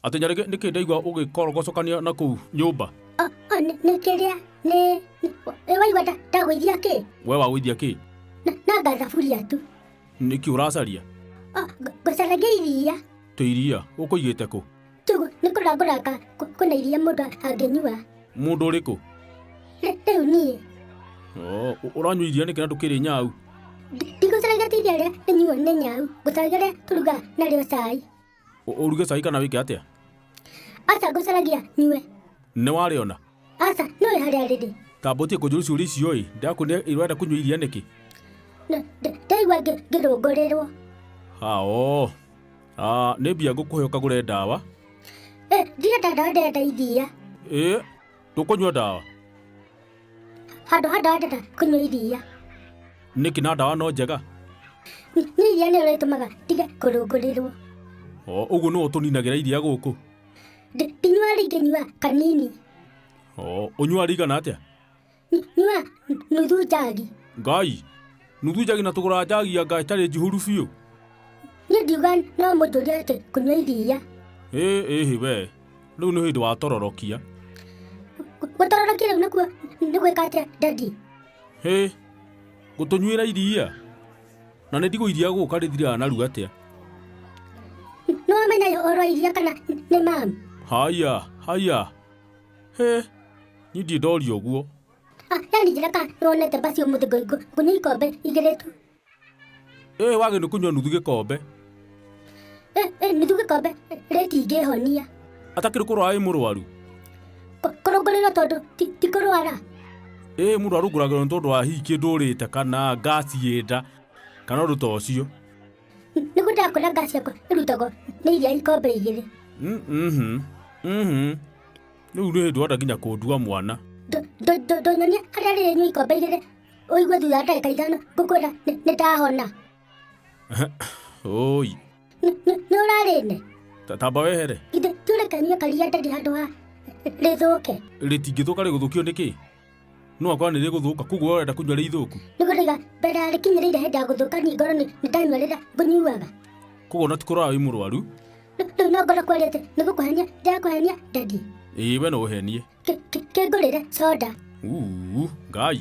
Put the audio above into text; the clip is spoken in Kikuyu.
Atĩ nyarĩgĩ nĩkĩ ndaigua ũgĩkorogocokania na kũu nyũmba? O nĩ kĩrĩa nĩ waigua ndagũithia kĩ? We wagũithia kĩ? Na ngathaburia tu. Nĩkĩ ũracaria? Ngũcaragia iria. Tĩ iria ũkũigĩte kũ? Tugu nĩ kũrora ngũrora kwĩna iria mũndũ angĩnyua. Mũndũ ũrĩkũ? Rĩu niĩ. Ũranyua iria nĩkĩ na ndũkĩrĩ nyau? Ndigũcaragia ti iria rĩrĩa rĩnyuo nĩ nyau, ngũcaragia rĩrĩa tũrugaga narĩo cai. Ũruge cai kana wĩke atĩa? Aca ngũcaragia nyue. Nĩ warĩona? Aca nĩũĩ harĩa rĩrĩ. Tamba ũtige kũnjũria ciũria icio ĩ, ndĩrakũria ũrenda kũnyua iria nĩkĩ? Ndaigua ngĩrũngũrĩrwo. Ha oo. Nĩ mbia ngũkũhe ũkagũre ndawa. Ndirenda ndawa ndĩrenda iria. Ĩ, ndũkũnyua ndawa? Handũ ha ndawa ndĩrenda kũnyua iria. Nĩkĩ na ndawa no njega? Nĩ iria nĩrĩo rĩtũmaga ndige kũrũngũrĩrwo. O, ũguo nĩwe ũtũninagĩra iria gũkũ? Ndinyuaga rĩngĩ nyuaga kanini. O, ũnyuaga rĩigana atĩa? Nyuaga nuthu njagi. Ngai, nuthu njagi na tũgũraga njagi anga ĩtarĩ njihũru biũ? Niĩ ndiuga no mũnjũrie atĩ kũnyua iria. Ĩ, ĩhĩ we, rĩu nĩ hĩndĩ watororokia. Gũtororokia rĩu nakuo nĩ gwĩka atĩa daddy? Hĩ, ngũtũnyuĩra iria? Na nĩ ndigũ iria gũka rĩthiraga narua atĩa? Nĩ wamenya ũhoro wa iria kana nĩ mam? Haya, haya. Hĩ, niĩ ndirĩ ndoria ũguo. Yani njĩra kana nĩ wonete basi ũmũthĩ ngũnyua ikombe igĩrĩ tu. Ĩ wagĩ nĩ kũnyua nuthu gĩkombe. Nuthu gĩkombe rĩtingĩhonia. Atakĩrĩ kũrwara wĩ mũrwaru? Kũrũngũrĩrwo tondũ ti kũrwara. Ĩ mũndũ arũngũragĩrwo nĩ tondũ wa hihi kĩndũ ũrĩte kana ngasi ĩ nda kana ũndũ ta ũcio. Nĩguo ndakora ngasi yakwa ĩrutagwo nĩ iria ikombe igĩrĩ. Rĩu nĩ hĩndĩ wenda nginya kũndua mwana. Ndũnyonia harĩa rĩrĩ nyua ikombe igĩrĩ ũigue thutha wa ndagĩka ithano ngũkwĩra nĩ ndahona. Oi. Nĩ ũrarĩne? Tamba wehere. Githĩ ti ũreke nyue karia ndarĩ handũ ha rĩthũke? Rĩtingĩthũka rĩgũthũkio nĩ kĩ? No akorwo nĩ rĩgũthũka koguo ũrenda kũnyua rĩ ithũku. Nĩguo ndaiga mbere ya rĩkinyĩrĩire hĩndĩ ya gũthũka niĩ ngorwo nĩ ndanyua rĩrĩa ngũnyuaga. Koguo na ti kũrwara wĩ mũrwaru? Rĩu no ngorwo kwaria atĩ nĩ gũkũhenia ndĩrakũhenia daddy. Ĩĩ we no ũhenie. Kĩngũrĩre soda. Uu, Ngai.